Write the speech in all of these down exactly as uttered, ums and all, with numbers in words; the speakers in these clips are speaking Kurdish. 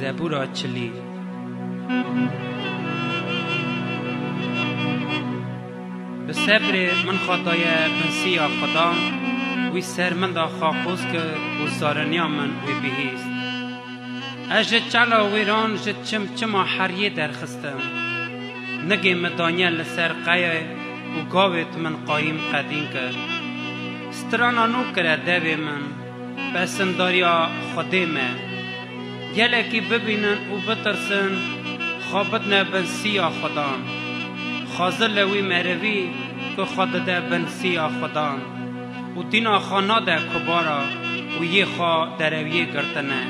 Zebûra çilî. Bi sebrê min xwe daye bin siya Xudan, wî ser min de xwe qûz kir û zariniya min wî bihîst. Ez ji çala wêran ji çim çima heriyê derxistim. Nigê min daniye li ser qeyê û gavêt min qayîm qedîn kir. Strana nû kire devê min, pesindariya Xwedê me. Gelekî bibînin û bitirsin, xwe bidine bin siya Xudan. Xwezil li wî merivî ku xwe dide bin siya Xudan û dîna xwe nade kubara û yê xwe derewiyê girtine.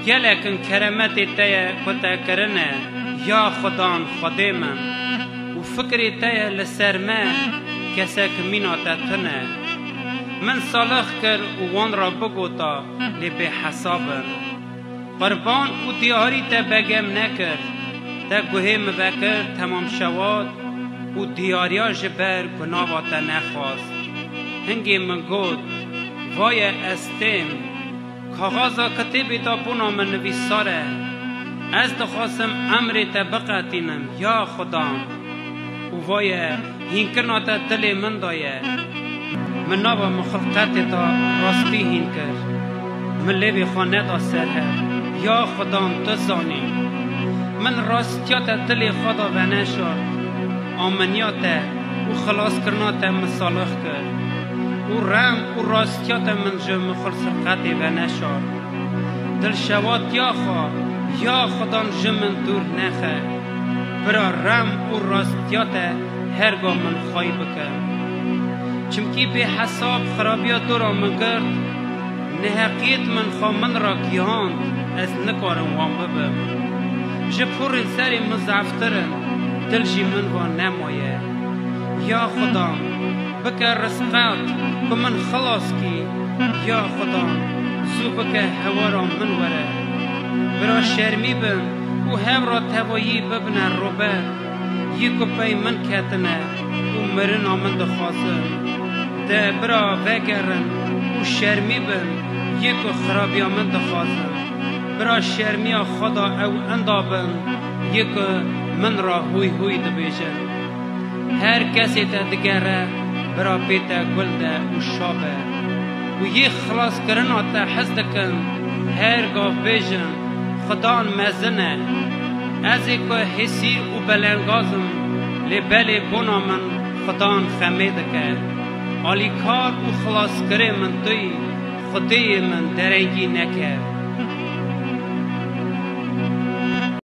Gelek in keremetê te ye ku te kirine, ya Xudan Xwedê min, û fikrê te ye li ser me, kesek mîna te tune. Min salix kir û wan re bigota, lê bêhesab in. Qirban û diyarî te begem nekir. Te guhê min vekir temam şewat û diyariya ji ber gunava te nexwast. Hingê min got, Vaye ez têm. Kaxaza kitêbê de bona min nivîsar e. Ez dixwazim emrê te biqetînim, ya Xudan. Û vaye, hînkirina te dilê min de ye. Min nava min xilqetê de rastî hîn kir. Min lêvê xwe neda ser hev. Ya Xudan, tu zanî. Min rastiya te dilê xwe de veneşart. Aminiya te û xilaskirina te min salix kir. Û rem û rastiya te min ji min xilqetê veneşart. Dilşewatiya xwe, ya Xudan, ji min dûr nexe. Bira, rem û rastiya te herga min xwey bike. Çimkî bêhesab xirabiya dora min girt, neheqiyêt min xwe min re gihand, ez nikarim wan bibim. Ji pûrên serê min zeftir in, dil jî min va nemaye. Ya Xudan, bike rizqat ku min xilas kî. Ya Xudan, zû bike hewara min were. Bira şermî bin û hev re tevayî bibine rober. Yî ku pey min ketine û mirina min dixwazin. De bira vegerin û şermî bin, yê ku xirabiya min dixwazin. Bira şermiya xwe de ew inda bin, yê ku min re hûy hûy dibêjin. Her kesê te digere, bira pê te gul de û şa be. Û yê xilaskirina te hez dikin, her gav bêjin, Xudan mezin e. Ez ê ku hêsîr û belengaz im, lê belê bona min Xudan xemê dike. Alîkar û xilaskirê min tu yî, Xwedêyê min derengî neke.